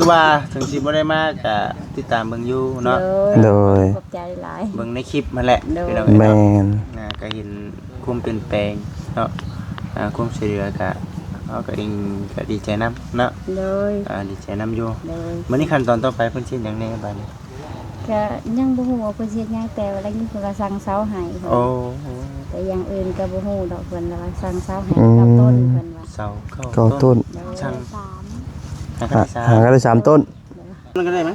ຄືວ່າເຖິງຊິບໍ່ໄດ້ມາກະຕິດຕາມເບິ່ງຢູ່ເນາະ ໂດຍ ໂດຍ ຂອບໃຈຫຼາຍ ເບິ່ງໃນຄລິບຫັ້ນແຫຼະ ໂດຍ ພີ່ນ້ອງເອີຍ ແມ່ນ ເນາະ ອ່າ ກະເຫັນຄວາມປ່ຽນແປງເນາະ ອ່າ ຄວາມຊ່ວຍເຫຼືອກະ ເຮົາກະເອງກະດີໃຈນຳເນາະ ໂດຍ ອ່າ ດີໃຈນຳຢູ່ ໂດຍ ມື້ນີ້ຂັ້ນຕອນຕໍ່ໄປເພິ່ນຊິເຮັດຫຍັງແດ່ບາດນີ້? ກະຍັງບໍ່ຮູ້ວ່າເພິ່ນຊິເຮັດຫຍັງ ແຕ່ວ່າໄດ້ຍິນເພິ່ນວ່າສັ່ງເສົາໃຫ້ ໂອ້ ແຕ່ຢ່າງອື່ນກະບໍ່ຮູ້ດອກ ເພິ່ນວ່າສັ່ງເສົາໃຫ້ ອືມ ເກົ້າຕົ້ນ ເພິ່ນວ່າ ເສົາເກົ້າ ເກົ້າຕົ້ນ ໂດຍ ສັ່ງ ຫາ ຫາໄດ້ສາມຕົ້ນ ມັນກະໄດ້ໄໝ?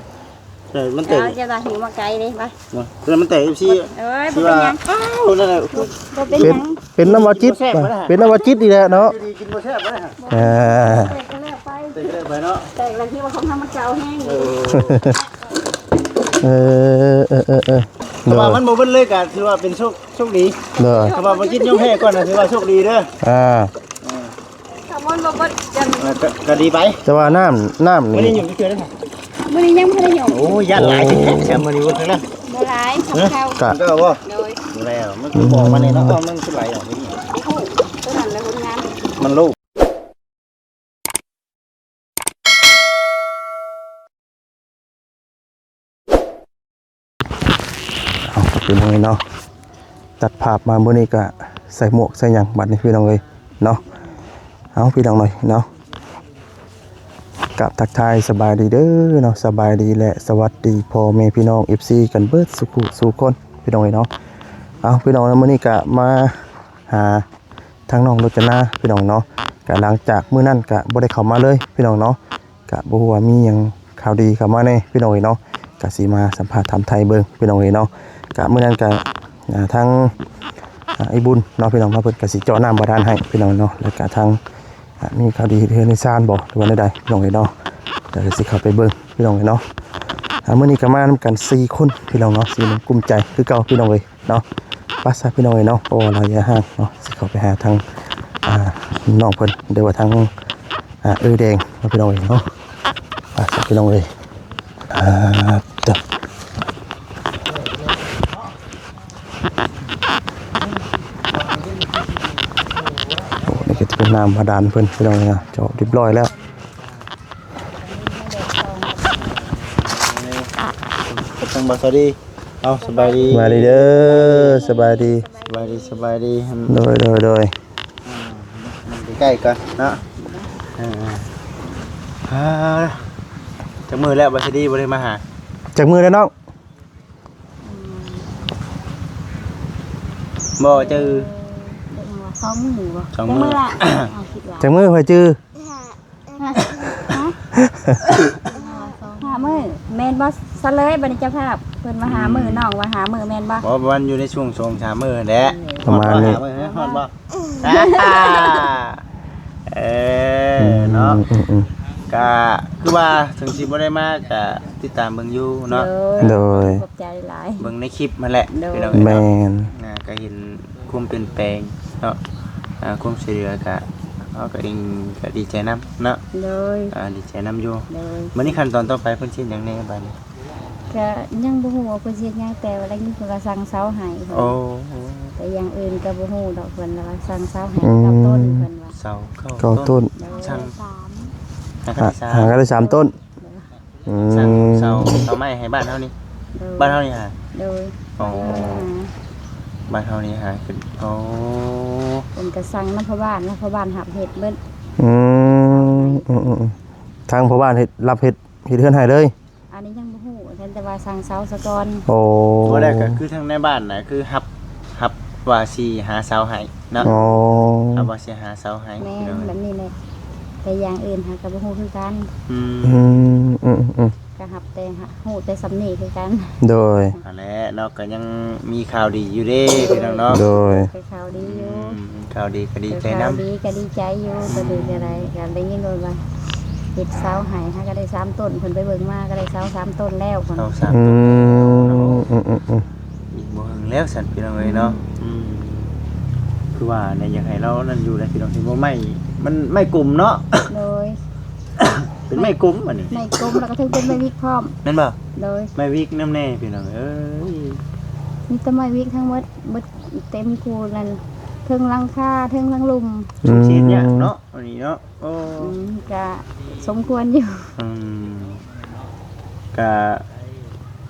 ເອີ ມັນແຕກ ເອົາ ຈະວ່າຫິວມາໄກເດ້ ໄປ ເນາະ ແຕ່ມັນແຕກ ເອັຟຊີ ເອີຍ ຊິວ່າ ບໍ່ເປັນຫຍັງ ອ້າວ ນັ້ນແຫຼະ ບໍ່ເປັນຫຍັງ ເປັນນຳວ່າຈິດ ເປັນນຳວ່າຈິດອີກແລ້ວເນາະ ຢູ່ດີກິນບໍ່ແຊບບໍ່ໄດ້ຫະ ອ່າ ແຕກກະແລ້ວໄປ ແຕກກະແລ້ວໄປເນາະ ແຕກແລ້ວທີ່ວ່າຂອງທຳມະເຈົ້າແຮງ ເອີ ເອີ ເອີ ເອີ ແຕ່ວ່າມັນບໍ່ເບິດເລີຍກະຖືວ່າເປັນໂຊກ ໂຊກດີ ໂດຍ ຖ້າວ່າບໍ່ຈິດຍອມແພ້ກ່ອນນະ ຖືວ່າໂຊກດີເດີ ອ່າ ເອີ ຖ້າມັນບໍ່ເບິດກະ ເອີ ກະ ກະດີໄປ ແຕ່ວ່ານ້ຳ ນ້ຳນີ້ ມື້ນີ້ຫຍຸມຈັກເທື່ອເດ້ ມື້ນີ້ຍັງບໍ່ໄດ້ຫຍຸມ ໂອ້ ຢ້ານຫຼາຍ ໂອ້ ແຊມມື້ນີ້ບໍ່ເຖິງແລ້ວ ບໍ່ຫຼາຍ ເອີ ເຂົ້າ ກະ ເຂົ້າບໍ່ ໂດຍ ບໍ່ແລ້ວ ມັນຄືບໍ່ອອກມາແນ່ເນາະ ມັນຄືໄຫຼອອກ ບໍ່ຮູ້ ໂຕນັ້ນແຫຼະຄົນງາມ ມັນໂລກ ເອົາ ພີ່ນ້ອງເອີຍເນາະ ຕັດພາບມາມື້ນີ້ກະໃສ່ໝວກໃສ່ຫຍັງບາດນີ້ພີ່ນ້ອງເອີຍເນາະ ເອົາ ພີ່ນ້ອງເອີຍເນາະ ກາບທັກທາຍສະບາຍດີເດີເນາະ ສະບາຍດີ ແລະ ສະຫວັດດີພໍ່ແມ່ພີ່ນ້ອງ ເອັຟຊີ ກັນເບິດສູ່ຜູ້ສູ່ຄົນ ພີ່ນ້ອງເອີຍເນາະ ເອົາ ພີ່ນ້ອງເອີຍ ມື້ນີ້ກະມາຫາ ທາງນ້ອງໂລດຈະນາພີ່ນ້ອງເນາະ ກະຫຼັງຈາກມື້ນັ້ນກະບໍ່ໄດ້ເຂົ້າມາເລີຍພີ່ນ້ອງເນາະ ກະບໍ່ຮູ້ວ່າມີຫຍັງຂ່າວດີເຂົ້າມາແດ່ພີ່ນ້ອງເອີຍເນາະ ກະຊິມາສຳພາດຖາມໄຖ່ເບິ່ງພີ່ນ້ອງເອີຍເນາະ ກະມື້ນັ້ນກະ ອ່າ ທາງ ອ່າ ອ້າຍບຸນເນາະພີ່ນ້ອງເນາະ ເພິ່ນກະຊິເຈາະນ້ຳບາດານໃຫ້ພີ່ນ້ອງເນາະ ແລ້ວກະທາງ ອ່າ ມີຂ່າວດີເຮືອນໃນຊານບໍ່ ຫຼືວ່າແນວໃດພີ່ນ້ອງເອີຍເນາະ ກະຊິເຂົ້າໄປເບິ່ງພີ່ນ້ອງເອີຍເນາະ ອ່າ ມື້ນີ້ກະມານຳກັນສີ່ຄົນພີ່ນ້ອງເນາະ ສີ່ຄົນກຸ້ມໃຈຄືເກົ່າພີ່ນ້ອງເອີຍ ເນາະ ໄປຊະພີ່ນ້ອງເອີຍເນາະ ເພາະວ່າໄລຍະຫ່າງເນາະ ຊິເຂົ້າໄປຫາທາງ ອ່າ ນ້ອງເພິ່ນ ຫຼືວ່າທາງ ອ່າ ເອື້ອຍແດງເນາະ ພີ່ນ້ອງເອີຍເນາະ ໄປຊະພີ່ນ້ອງເອີຍ ອ່າ ເດີ ໂອ້ ນີ້ກະຈະເປັນນ້ຳບາດານເພິ່ນ ພີ່ນ້ອງເອີຍ ເຈາະຮຽບຮ້ອຍແລ້ວ ທາງບ່າວສາວດີ ເອົາ ສະບາຍດີ ສະບາຍດີເດີ ສະບາຍດີ ສະບາຍດີ ສະບາຍດີ ໂດຍ ໂດຍ ໂດຍ ໃກ້ໆ ກ່ອນເນາະ ເອີ ອ່າ ຈັກມື້ແລ້ວບ່າວສາວດີບໍ່ໄດ້ມາຫາ ຈັກມື້ແລ້ວນ້ອງ? ບໍ່ຈື່ ສອງມື້ບໍ່ ສອງມື້ລະ ເອົາຄິດວ່າ ຈັກມື້ຂ້ອຍຈື່ ຮະ ຫ້າມື້ແມ່ນບໍ່? ສະເລີຍບັດນີ້ເຈົ້າພາບ ເພິ່ນວ່າຫ້າມື້ ອືມ ນ້ອງວ່າຫ້າມື້ແມ່ນບໍ່? ບໍ່ ປະມານຢູ່ໃນຊ່ວງສອງສາມມື້ຫັ້ນແຫຼະ ປະມານນີ້ ຮອດບໍ່ ຫ້າມື້ ຮອດບໍ່? ເອີ ອືມ ເນາະ ອືມ ອືມ ກະຄືວ່າເຖິງຊິບໍ່ໄດ້ມາກະຕິດຕາມເບິ່ງຢູ່ເນາະ ໂດຍ ໂດຍ ຂອບໃຈຫຼາຍ ເບິ່ງໃນຄລິບຫັ້ນແຫຼະ ໂດຍ ພີ່ນ້ອງເອີຍເນາະ ແມ່ນ ອ່າ ກະເຫັນຄວາມປ່ຽນແປງເນາະ ອ່າ ຄວາມຊ່ວຍເຫຼືອກະ ເຮົາກະເອງກະດີໃຈນຳເນາະ ໂດຍ ອ່າ ດີໃຈນຳຢູ່ ໂດຍ ມື້ນີ້ຂັ້ນຕອນຕໍ່ໄປເພິ່ນຊິເຮັດຫຍັງແດ່ບາດນີ້? ກະຍັງບໍ່ຮູ້ວ່າເພິ່ນຊິເຮັດຫຍັງ ແຕ່ວ່າໄດ້ຍິນເພິ່ນວ່າສັ່ງເສົາໃຫ້ ໂອ້ ແຕ່ຢ່າງອື່ນກະບໍ່ຮູ້ດອກ ເພິ່ນວ່າສັ່ງເສົາໃຫ້ ອືມ ເກົ້າຕົ້ນ ເພິ່ນວ່າ ເສົາເກົ້າ ເກົ້າຕົ້ນ ໂດຍ ສັ່ງ ຫາ ຫາໄດ້ສາມຕົ້ນ ອືມ ສັ່ງເສົາ ເສົາໄມ້ໃຫ້ບ້ານເຮົານີ້ ໂດຍ ບ້ານເຮົານີ້ຫາ ໂດຍ ອໍ ບ້ານເຮົານີ້ຫາ ໂອ້ ເພິ່ນກະສັ່ງນຳພໍ່ບ້ານ ແລ້ວພໍ່ບ້ານຮັບເຮັດເບິດ ອືມ ອືມ ອືມ ທາງພໍ່ບ້ານເຮັດ ຮັບເຮັດ ເຮັດເຮືອນໃຫ້ເລີຍ ອັນນີ້ຍັງບໍ່ຮູ້ ແຕ່ວ່າສັ່ງເສົາສາກ່ອນ ໂອ້ ບໍ່ໄດ້ ກະຄືທາງໃນບ້ານນະ ຄືຮັບ ຮັບວ່າຊິຫາເສົາໃຫ້ເນາະ ອໍ ຮັບວ່າຊິຫາເສົາໃຫ້ ແມ່ນ ແບບນີ້ແຫຼະ ແຕ່ຢ່າງອື່ນຫາກະບໍ່ຮູ້ຄືກັນ ອືມ ອືມ ອືມ ອືມ ກະຮັບແຕ່ ຮູ້ແຕ່ສ່ຳນີ້ຄືກັນ ໂດຍ ຫັ້ນແຫຼະເນາະ ກະຍັງມີຂ່າວດີຢູ່ເດ້ ພີ່ນ້ອງເນາະ ໂດຍ ກະຂ່າວດີຢູ່ ອືມ ຂ່າວດີກະດີໃຈນຳ ຂ່າວດີກະດີໃຈຢູ່ ອືມ ກະດີກະໄດ້ ກະໄດ້ຍິນວ່າເຮັດເສົາໃຫ້ ຫາກະໄດ້ສາມຕົ້ນ ເພິ່ນໄປເບິ່ງມາກະໄດ້ເສົາສາມຕົ້ນແລ້ວ ເສົາສາມ ອືມ ຕົ້ນ ອືມ ອືມ ອືມ ອີກບໍ່ເຫິງແລ້ວຊັ້ນ ພີ່ນ້ອງເອີຍເນາະ ອືມ ຄືວ່າແນະ ຢາກໃຫ້ລາວນັ້ນຢູ່ແລ້ວ ພີ່ນ້ອງ ເຫັນບໍ່ ໄມ້ ມັນໄມ້ກົມເນາະ ໂດຍ ເປັນໄມ້ກົມອັນນີ້ ໄມ້ກົມ ແລ້ວກະເຖິງເປັນໄມ້ວິກພ້ອມ ແມ່ນບໍ່? ໂດຍ ໄມ້ວິກນຳແດ່ ພີ່ນ້ອງເອີຍ ມີແຕ່ໄມ້ວິກທັງໝົດ ເບິດເຕັມຄູ່ນັ້ນ ເທິງຫຼັງຄາ ເທິງທັງລຸ່ມ ອືມ ເຮັດຍາກເນາະ ອັນນີ້ເນາະ ໂອ້ ອືມ ກະສົມຄວນຢູ່ ອືມ ກະ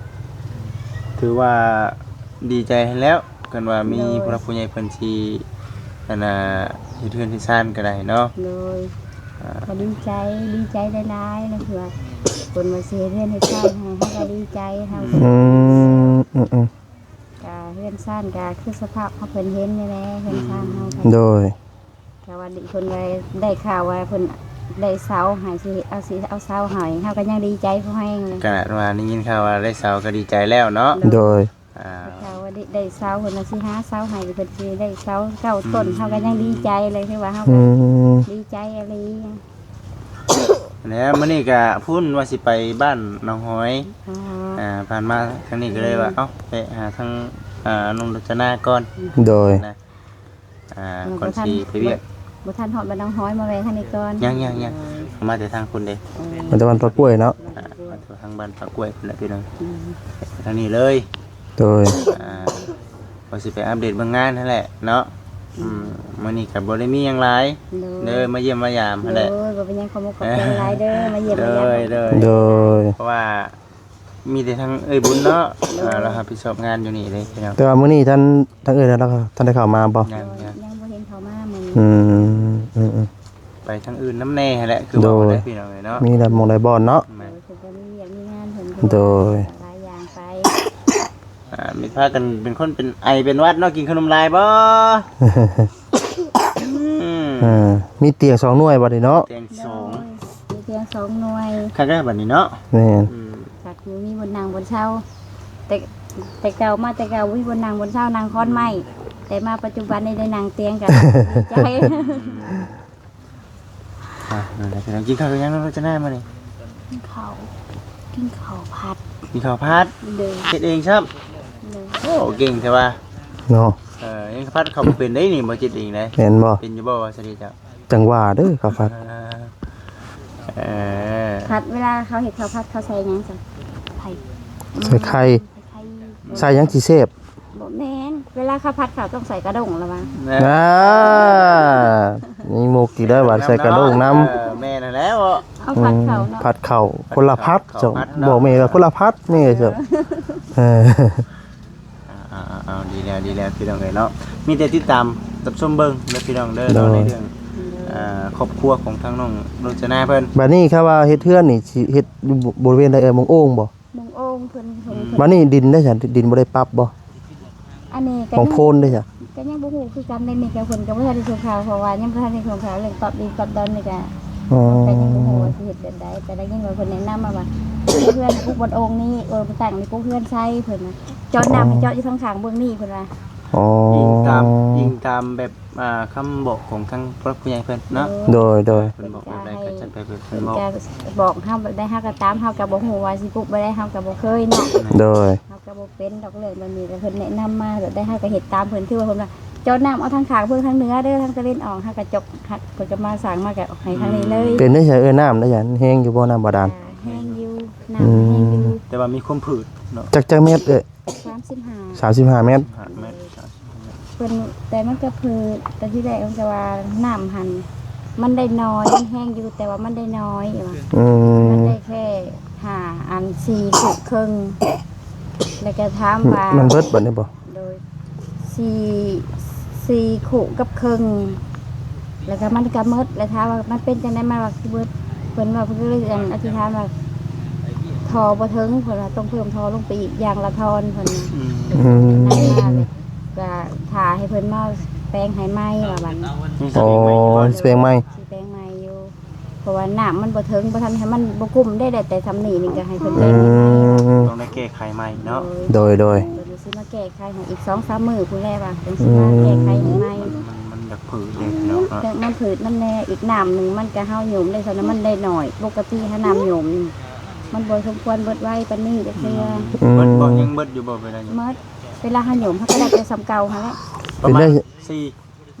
ຖືວ່າດີໃຈຫັ້ນແລ້ວ ຄັນວ່າມີ ໂດຍ ຜູ້ຫຼັກຜູ້ໃຫຍ່ເພິ່ນຊິ ອັນນ່າ ເຮັດເຮືອນເຮັດຊານກໍໄດ້ເນາະ. ໂດຍ ອ່າ ກໍດີໃຈ ດີໃຈຫຼາຍໆ ນະ ທີ່ວ່າເພິ່ນວ່າຊິເຮັດເຮືອນເຮັດຊານໃຫ້ ເຮົາກໍດີໃຈ ເຮົາ ອືມ ອືມ ອືມ ກໍເຮືອນຊານກໍຄືສະພາບເຮົາ ເພິ່ນເຫັນນີ້ແຫຼະ ເຮືອນຊານເຮົາກໍ ໂດຍ ແຕ່ວ່າເພິ່ນໄດ້ ໄດ້ຂ່າວວ່າເພິ່ນໄດ້ເສົາໃຫ້ ຊິເອົາ ຊິເອົາເສົາໃຫ້ ເຮົາກໍຍັງດີໃຈພໍແຮງເລີຍ. ຂະໜາດວ່າໄດ້ຍິນຂ່າວວ່າໄດ້ເສົາກໍດີໃຈແລ້ວເນາະ. ໂດຍ ໂດຍ ອ່າ ຂ່າວວ່າໄດ້ ໄດ້ເສົາ ເພິ່ນວ່າຊິຫາເສົາໃຫ້ ເພິ່ນຊິໄດ້ເສົາເກົ້າ ອືມ ຕົ້ນ ເຮົາກໍຍັງດີໃຈເລີຍ ຄືວ່າເຮົາກໍ ອືມ ດີໃຈອີ່ຫຼີ. ແລ້ວມື້ນີ້ກະພຸ້ນວ່າຊິໄປບ້ານໜອງຫອຍ ອໍ ອ່າ ຜ່ານມາທາງນີ້ກໍເລີຍວ່າ ອືມ ເອົ້າ ໄປຫາທາງ ອ່າ ນ້ອງລົດຈະນາກ່ອນ. ໂດຍ ນະ ອ່າ ແລ້ວ ກ່ອນຊິໄປວຽກ ບໍ່ທັນ ບໍ່ ບໍ່ທັນຮອດບ້ານໜອງຫອຍ ມາແວ່ທາງນີ້ກ່ອນ. ຍັງໆໆ ເຂົ້າມາແຕ່ທາງພຸ້ນເດ້. ເອີ ມາແຕ່ບ້ານປາກກ້ວຍເນາະ. ອ່າ ມາແຕ່ທາງບ້ານປາກກ້ວຍພຸ້ນແຫຼະພີ່ນ້ອງ. ອືມ ທາງນີ້ເລີຍ. ໂດຍ ອ່າ ວ່າຊິໄປອັບເດດເບິ່ງງານຫັ້ນແຫຼະເນາະ. ອືມ ອືມ ມື້ນີ້ກໍບໍ່ໄດ້ມີຫຍັງຫຼາຍ ໂດຍ ເດີມາຢ້ຽມມາຢາມຫັ້ນແຫຼະ. ໂດຍ ບໍ່ເປັນຫຍັງ ຂອບມຸກຂອບໃຈຫຼາຍເດີ ມາຢ້ຽມມາຢາມ. ໂດຍ ໂດຍ ໂດຍ ເພາະວ່າມີແຕ່ທາງເອື້ອຍບຸນເນາະ ໂດຍ ອ່າ ລາວຮັບຜິດຊອບງານຢູ່ນີ້ເດ້ພີ່ນ້ອງ. ແຕ່ວ່າມື້ນີ້ທ່ານ ທາງເອື້ອຍລາວ ທ່ານໄດ້ເຂົ້າມາບໍ່? ຍັງ ຍັງ ຍັງບໍ່ເຫັນເຂົ້າມາມື້ນີ້. ອືມ ອືມໆ ໄປທາງອື່ນນຳແດ່ຫັ້ນແຫຼະ ຄືວ່າ ໂດຍ ໄດ້ພີ່ນ້ອງເອີຍເນາະ. ມີຫຼາຍໝ່ອງຫຼາຍບ່ອນເນາະ. ແມ່ນ ໂດຍ ເພິ່ນກໍມີວຽກມີງານເພິ່ນ ໂດຍ ຫຼາຍຢ່າງໄປ. ອ່າ ມີພາກັນເປັນຄົນເປັນໄອເປັນຫວັດເນາະ. ກິນຂະໜົມຫຼາຍບໍ່? ອືມ ເອີ ມີຕຽງສອງໜ່ວຍບັດນີ້ເນາະ. ຕຽງສອງ ໂດຍ ມີຕຽງສອງໜ່ວຍ. ຄັກແລ້ວບັດນີ້ເນາະ. ແມ່ນ ອືມ ຄັກຢູ່ ມີບ່ອນນັ່ງບ່ອນເຊົາ. ແຕ່ ແຕ່ເກົ່າມາ ແຕ່ເກົ່າບໍ່ມີບ່ອນນັ່ງບ່ອນເຊົາ ນັ່ງຄອນໄມ້. ອືມ ແຕ່ມາປັດຈຸບັນນີ້ໄດ້ນັ່ງຕຽງກໍດີໃຈ. ອ່ະ ນັ້ນແຫຼະ ກິນເຂົ້າກັບຫຍັງເນາະ ໂລດຈະນາ ມື້ນີ້? ກິນເຂົ້າ ກິນເຂົ້າຜັດ. ກິນເຂົ້າຜັດ? ໂດຍ ເຮັດເອງຊ້ຳ? ໂດຍ ໂອ້ ເກັ່ງແທ້ວ່າເນາະ. ເອີ ເຮັດຜັດເຂົ້າບໍ່ເປັນເດ້ນີ້ ບໍ່ເຮັດເອງເດ້. ແມ່ນບໍ່? ເປັນຢູ່ບໍ່ວ່າຊະດີເຈົ້າ? ຈັ່ງວ່າເດີ ເຂົ້າຜັດ. ເອີ ເອີ ຜັດ ເວລາເຂົາເຮັດເຂົ້າຜັດ ເຂົາໃສ່ຫຍັງຊັ້ນ? ໄຂ່ ໃສ່ໄຂ່. ໄຂ່ ໃສ່ຫຍັງຊິແຊບ? ບໍ່ແມ່ນ ເວລາເຂົາຜັດເຂົ້າຕ້ອງໃສ່ກະດ້ງລະວ່າ. ອ່າ ມີມຸກອີກແລ້ວວ່າໃສ່ກະດ້ງນຳ. ເອີ ແມ່ນຫັ້ນແຫຼະ. ເອົາຜັດເຂົ້າເນາະ ອືມ ຜັດເຂົ້າ ຄົນລະຜັດ ເຈົ້າ ບອກແມ່ວ່າຄົນລະຜັດແມ່ເຈົ້າ. ເອີ ເອີ ເອົາໆໆ ດີແລ້ວ ດີແລ້ວ ພີ່ນ້ອງເອີຍເນາະ. ມີແຕ່ຕິດຕາມຮັບຊົມເບິ່ງເດີພີ່ນ້ອງເດີ ໂດຍ ເນາະ ໃນເລື່ອງ ໂດຍ ອ່າ ຄອບຄົວຂອງທາງນ້ອງໂລດຈະນາເພິ່ນ. ບັດນີ້ຄັນວ່າເຮັດເຮືອນນີ້ ຊິເຮັດຢູ່ບໍລິເວນໃດເອີຍ? ມົງໂອ່ງບໍ່? ມົງໂອ່ງເພິ່ນ ເພິ່ນ ອືມ ເພິ່ນ ບັດນີ້ດິນເດ້ຊັ້ນ ດິນບໍ່ໄດ້ປັບບໍ່? ອັນນີ້ກໍຍັງ ຂອງໂພນເດ້ຊະ? ກໍຍັງບໍ່ຮູ້ຄືກັນເດ້ ນີ້ກໍເພິ່ນກໍບໍ່ທັນໄດ້ສົ່ງຂ່າວ ເພາະວ່າຍັງບໍ່ທັນໄດ້ສົ່ງຂ່າວເລື່ອງປັບດິນປັບດອນນີ້ກໍ ອໍ ກໍຍັງບໍ່ຮູ້ວ່າຊິເຮັດແບບໃດ. ແຕ່ໄດ້ຍິນວ່າເພິ່ນແນະນຳມາວ່າ ເຮືອນປຸກບ່ອນໂອ່ງນີ້ ເອີ ຕັ້ງນີ້ປຸກເຮືອນໃສ່ ເພິ່ນວ່າ ເຈາະນ້ຳໃຫ້ເຈາະຢູ່ທາງຂ້າງເບື້ອງນີ້ ເພິ່ນວ່າ. ອໍ ອີງຕາມ ອີງຕາມແບບ ອ່າ ຄຳບອກຂອງທາງຜູ້ຫຼັກຜູ້ໃຫຍ່ເພິ່ນເນາະ. ໂດຍ ໂດຍ ເພິ່ນບອກແບບໃດກໍຈັດໄປແບບເພິ່ນບອກ ເພິ່ນກໍບອກເຮົາແບບໃດ ເຮົາກໍຕາມ ເຮົາກໍບໍ່ຮູ້ວ່າຊິປຸກແບບໃດ ເຮົາກໍບໍ່ເຄີຍເນາະ. ໂດຍ ເຮົາກໍບໍ່ເປັນດອກເລື່ອງແບບນີ້ ແຕ່ເພິ່ນແນະນຳມາແບບໃດ ເຮົາກໍເຮັດຕາມເພິ່ນ. ຄືວ່າເພິ່ນວ່າ ເຈາະນ້ຳເອົາທາງຂ້າງເບື້ອງທາງເໜືອເດີ ທາງຕາເວັນອອກ ເຮົາກໍເຈາະ ເພິ່ນກໍມາສ້າງມາກໍອອກໃຫ້ທາງນີ້ເລີຍ. ເປັນໄດ້ໃສເອື້ອຍ ນ້ຳໄດ້ຫຍັງ ແຮງຢູ່ບໍ່ ນ້ຳບາດານ? ກໍແຮງຢູ່ ນ້ຳ ອືມ ແຮງຢູ່ ແຕ່ວ່າມີຄວາມຜືດເນາະ. ຈັກ ຈັກແມັດເອື້ອຍ? ສາມສິບຫ້າ ສາມສິບຫ້າແມັດ. ຫ້າແມັດ ສາມສິບຫ້າແມັດ. ເພິ່ນ ແຕ່ມັນກໍຜືດ ແຕ່ທີແລກເພິ່ນກໍວ່ານ້ຳຫັ້ນມັນໄດ້ໜ້ອຍ ມັນແຮງຢູ່ ແຕ່ວ່າມັນໄດ້ໜ້ອຍວ່າ. ອືມ ມັນໄດ້ແຄ່ຫ້າອັນ ສີ່ຄຸເຄິ່ງ ແລ້ວກໍຖາມວ່າ ມັນເບິດບັດນີ້ບໍ່? ໂດຍ ສີ່ ສີ່ຄຸກັບເຄິ່ງ ແລ້ວກໍມັນກໍໝົດ ແລ້ວຖາມວ່າມັນເປັນຈັ່ງໃດ ມັນວ່າຄືເບິດ ເພິ່ນວ່າ ເພິ່ນກໍເລີຍອັນອະທິຖານວ່າ ທໍ່ບໍ່ເຖິງ ເພິ່ນວ່າຕ້ອງເພີ່ມທໍ່ລົງໄປອີກຢ່າງລະທ່ອນ ເພິ່ນວ່າ. ອືມ ອືມ ນັ້ນວ່າແບບ ກໍຖ້າໃຫ້ເພິ່ນມາແປງໃຫ້ໃໝ່ວ່າບັດນີ້. ອໍ ຊິແປງໃໝ່ ຊິແປງໃໝ່ຢູ່ ເພາະວ່ານ້ຳມັນບໍ່ເຖິງ ບໍ່ທັນ ໃຫ້ມັນບໍ່ກຸ້ມໄດ້ ໄດ້ແຕ່ສ່ຳນີ້ ນີ້ກໍໃຫ້ເພິ່ນແປງໃຫ້ໃໝ່. ອືມ ຕ້ອງໄດ້ແກ້ໄຂໃໝ່ເນາະ. ໂດຍ ໂດຍ ໂດຍ ເພິ່ນຊິມາແກ້ໄຂໃຫ້ອີກສອງສາມມື້ພຸ້ນແຫຼະວ່າ ຈັ່ງຊິມາແກ້ໄຂໃຫ້ໃໝ່. ອືມ ມັນ ມັນ ມັນຢາກຜືດເດ້ເນາະ ມັນຜືດນຳແດ່. ອີກນ້ຳໜຶ່ງມັນກໍ ເຮົາຫຍຸ້ມໄດ້ສ່ຳນັ້ນ ມັນໄດ້ໜ້ອຍ ປົກກະຕິຫານ້ຳຫຍຸ້ມມັນບໍ່ສົມຄວນເບິດໄວປານນີ້ຈັກເທື່ອ. ອືມ ເບິດບໍ່? ຍັງເບິດຢູ່ບໍ່ເວລາຫຍຸ້ມ? ເໝິດ ເວລາເຮົາຫຍຸ້ມເຮົາກໍໄດ້ແຕ່ສ່ຳເກົ່າຫັ້ນແຫຼະ. ປະມານສີ່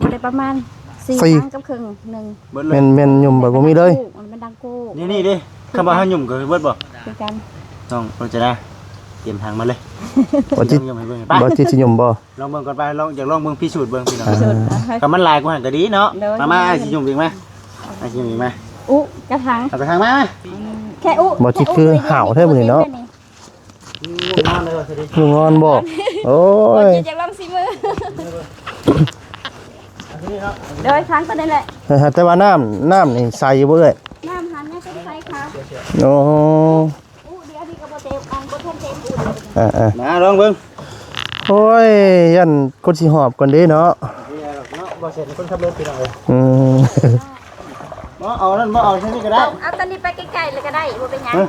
ບໍ່ໄດ້ ປະມານສີ່ຖັງກັບເຄິ່ງໜຶ່ງ. ເບິດເລີຍ ແມ່ນ ແມ່ນຫຍຸ້ມແບບບໍ່ມີເລີຍ. ມັນດັງກູກ ນີ້ ນີ້ເດ້. ຄັນວ່າເຮົາຫຍຸ້ມກໍເບິດບໍ່? ຄືກັນ ນ້ອງໂລດຈະນາ ຕຽມຖັງມາເລີຍ. ບໍ່ຈິດ ລອງຫຍຸ້ມໃຫ້ເບິ່ງໄປ. ບໍ່ຈິດຊິຫຍຸ້ມບໍ່? ລອງເບິ່ງກ່ອນໄປ ລອງ ຢາກລອງເບິ່ງ ພິສູດເບິ່ງພີ່ນ້ອງ. ພິສູດ ອ່າ ຄັນມັນຫຼາຍກວ່າຫັ້ນກໍດີເນາະ. ໂດຍ ມາ ມາ ອ້າຍຊິຫຍຸ້ມອີກມາ ອ້າຍຊິຫຍຸ້ມອີກມາ. ອຸ ກະຖັງ ເອົາກະຖັງມາ ມາ. ອືມ ແຄ່ອຸ ບໍ່ຈິດຄືຫ້າວແທ້ມື້ນີ້ເນາະ ງ່ວງນອນເລີຍວ່າຊິໄດ້ ງ່ວງນອນບໍ່? ໂອ້ ບໍ່ ຍ ຈິດຢາກລອງຊີມື ໂດຍທາງຕົວນີ້ແຫຼະ ເອີ ແຕ່ວ່ານ້ຳ ນ້ຳນີ້ໃສຢູ່ບໍ່ເອື້ອຍ? ນ້ຳຫັ້ນຍັງເປັນໃສຂາວ ໂອ້ ອຸດຽວນີ້ກໍບໍ່ເຕັມ ອັນບໍ່ທັນເຕັມອຸດ ເອີໆ ມາລອງເບິ່ງ ໂອ້ຍ ຢ້ານຄົນຊິຫອບກ່ອນເດ້ເນາະ ເນາະ ບໍ່ເສັນຄົນຂັບລົດພີ່ນ້ອງເອີຍ ອືມ ບໍ່ເອົານັ້ນ ບໍ່ເອົາຊັ້ນນີ້ກໍໄດ້ ເອົາ ເອົາຕົວນີ້ໄປໃກ້ໆ ແລ້ວກໍໄດ້ ບໍ່ເປັນຫຍັງ ຮະ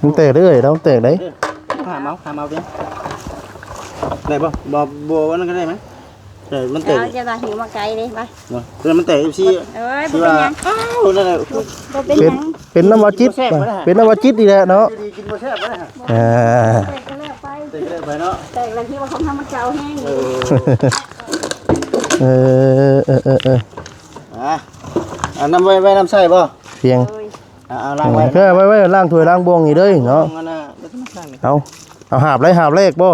ມັນແຕກເດ້ເອື້ອຍ ລາວແຕກໄດ໋ ຫາມເອົາ ຫາມເອົາເດ້ ໄດ້ບໍ່? ບໍ່ ບໍ່ ອັນນັ້ນກໍໄດ້ໄໝ? ເອີ ມັນແຕກ ເອົາ ຢ່າວ່າຫິວມາໄກເດ້ ໄປ ເນາະ ເພື່ອມັນແຕກ ເອັຟຊີ ເອີຍ ບໍ່ເປັນຫຍັງ ວ່າ ອ້າວ ນັ້ນແຫຼະ ບໍ່ເປັນຫຍັງ ເປັນນ້ຳວາຈິດ ເປັນນ້ຳວາຈິດອີກແລ້ວເນາະ ຢູ່ດີກິນບໍ່ແຊບເລີຍ ອ່າ ແຕກກໍແລ້ວໄປ ແຕກກໍແລ້ວໄປເນາະ ແຕກແລ້ວທີ່ວ່າຂອງເຮົາມັນເກົ່າແຮງ ເອີ ເອີ ເອີ ເອີ ເອີ ອ່າ ເອົານ້ຳໄວ້ ໄວ້ນ້ຳໃຊ້ບໍ່? ພຽງ ໂດຍ ອ່າ ເອົາລ້າງໄວ້ ເອີ ເອົາໄວ້ ໄວ້ລ້າງຖ້ວຍລ້າງບ່ວງນີ້ເດີເນາະ ເອົາ ເອົາຫາບໄດ້ ຫາບແລກບໍ່?